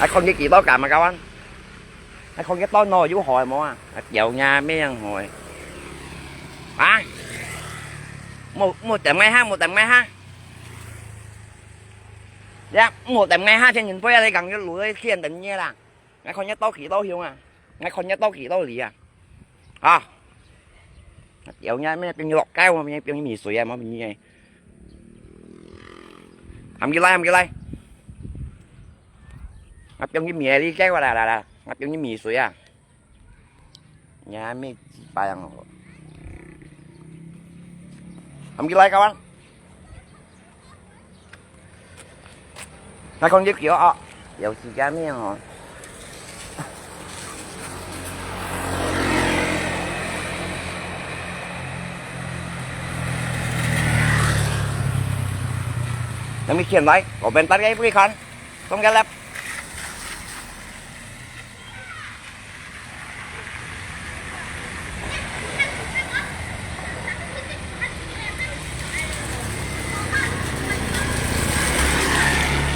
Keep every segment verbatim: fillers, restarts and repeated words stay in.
啊，看佢幾多敢啊，kawan？啊，看佢到哪有好無啊？啊，屌你命好！啊，無，無等𠊎哈，無等𠊎哈！呀，無等𠊎哈，天天飛啊，你講个路在天等你啦！𠊎看你到幾多雄啊！𠊎看你到幾多里啊！啊！ 有影咩？變落街，我變變米水啊，冇變嘢。含佢來，含佢來。啊，變佢米你街過來來來，啊，變佢米水啊。你還沒幾百樣哦。含佢來，kawan。 那空氣球啊，有時間面哦。那么先来，我们大家一起看，从这来。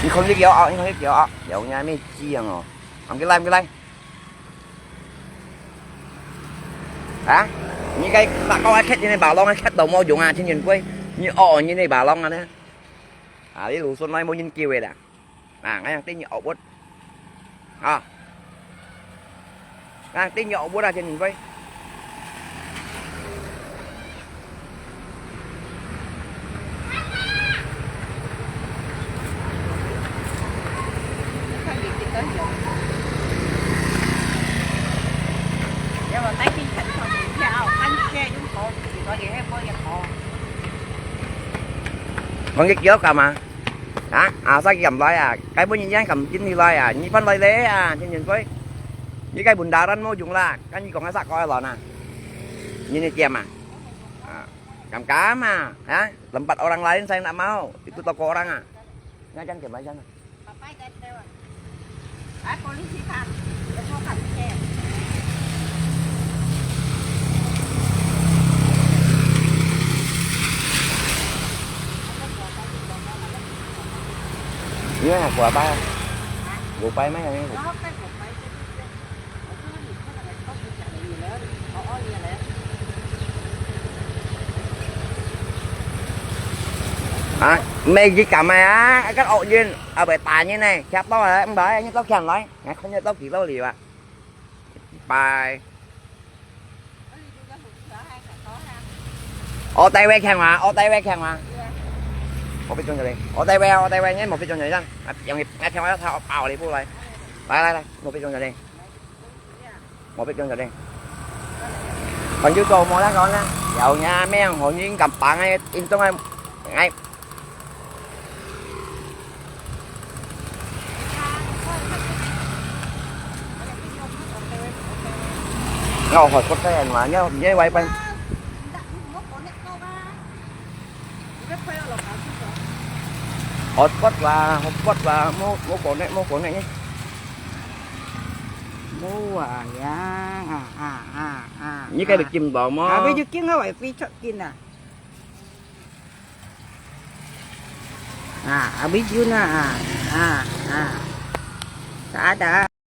你看這條啊，你看這條啊，有影咩靚哦！含佢來，含佢來。啊？你該打講啊，刻你个巴郎啊，刻到無用啊，天天飛。你哦，你个巴郎啊呢？啊，你路上來無人救个啦。 啊，𠊎正對你惡物。啊，𠊎正對你惡物啊，天天飛。講這幾多幹嘛？ 啊，啊，啥佢敢來啊？該本人家敢跟你來啊？你搬來咧啊，天天飛。你該本大人無用啦，跟你講个啥个來啊？你那店啊？啊，敢敢啊？啊，tempat orang lain saya ndak mau, itu toko orang ah. Ngajang ke, ngajang. Papai dan tewa. Ai, polisi kan. Dia mau kan ke. Ini apa apa? Gua pai mai ni. À, mày gì cả mày á, cắt ổ duyên, à, bởi tài như này, chạp to hả, em bảo anh tao khen nói, ngày không như tao kỹ tao lì à. Bài. Ở đây về khen mà, ở đây về khen mà. Một phút chung cho đi. Ở đây về, ở đây về nhé, một phút chung cho đi. Yang, yang khen mà tao bảo đi, bu lại. Lại, lại, lại, một phút chung cho đi. Một phút chung cho đi. Còn chứ cô mua lá con á, dạo nhà mấy thằng hội viên cầm bạn ấy, in tông ấy, ngay. Ngọc hỏi có tên mà nhớ, nhớ quay quay. Hotpot và, hotpot và, mua, mua connect, mua connect nhé. Mua à, ya, à, à, à, à, Như cái à. Được chìm đỏ mà. À, bây giờ kiếm nó phải phi chọn tin à. À, à, bây giờ nè, à, à, à. Đã, đã.